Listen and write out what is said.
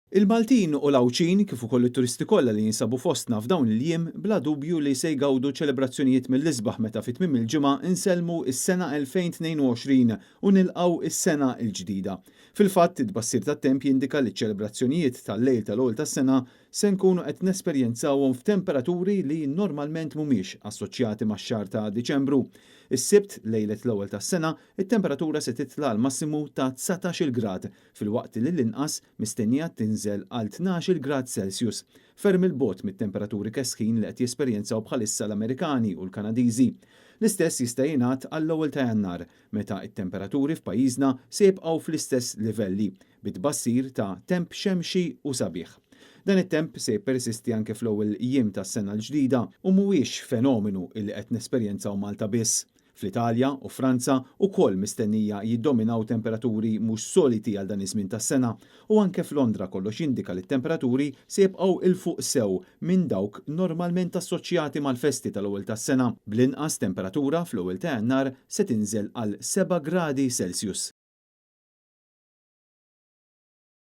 Il-Maltin u l-Għawdxin, kif ukoll it-turisti kollha li jinsabu fostna f'dawn il-jiem, bla dubju li se jgawdu ċelebrazzjonijiet mill-isbaħ meta fi tmiem il-ġimgħa nsellmu s-sena 2022 u nilqgħu s-sena l-ġdida. Fil-fatt, it-tbassir tat-temp jindika li ċ-ċelebrazzjonijiet tal-lejl tal-ewwel tas-sena se nkunu qed nesperjenzawhom f'temperaturi li normalment mhumiex assoċjati max-xahar ta' Diċembru. Is-Sibt, lejlet l-ewwel tas-sena, it-temperatura se titla' għal massimu ta' 19-il grad, filwaqt li l-inqas mistennija tinżel għal 12-il grad Celsius, ferm 'il bogħod mit-temperaturi kesħin li qed jesperjenzaw bħalissa l-Amerikani u l-Kanadiżi. L-istess jista' jingħad għall-ewwel ta' Jannar, meta t-temperaturi f'pajjiżna se jibqgħu fl-istess livelli, bi tbassir ta' temp xemxi u sabiħ. Dan it-temp se jippersisti anke fl-ewwel jiem tas-sena l-ġdida u mhuwiex fenomenu illi qed nesperjenzaw Malta biss. Fl-Italja u Franza wkoll mistennija jiddominaw temperaturi mhux soliti għal dan iż-żmien tas-sena u anke f'Londra kollox jindika li t-temperaturi se jibqgħu 'il fuq sew minn dawk normalment assoċjati mal-festi tal-ewwel tas-sena, bl-inqas temperatura fl-ewwel ta' Jannar se tinżel għal 7 gradi Celsius.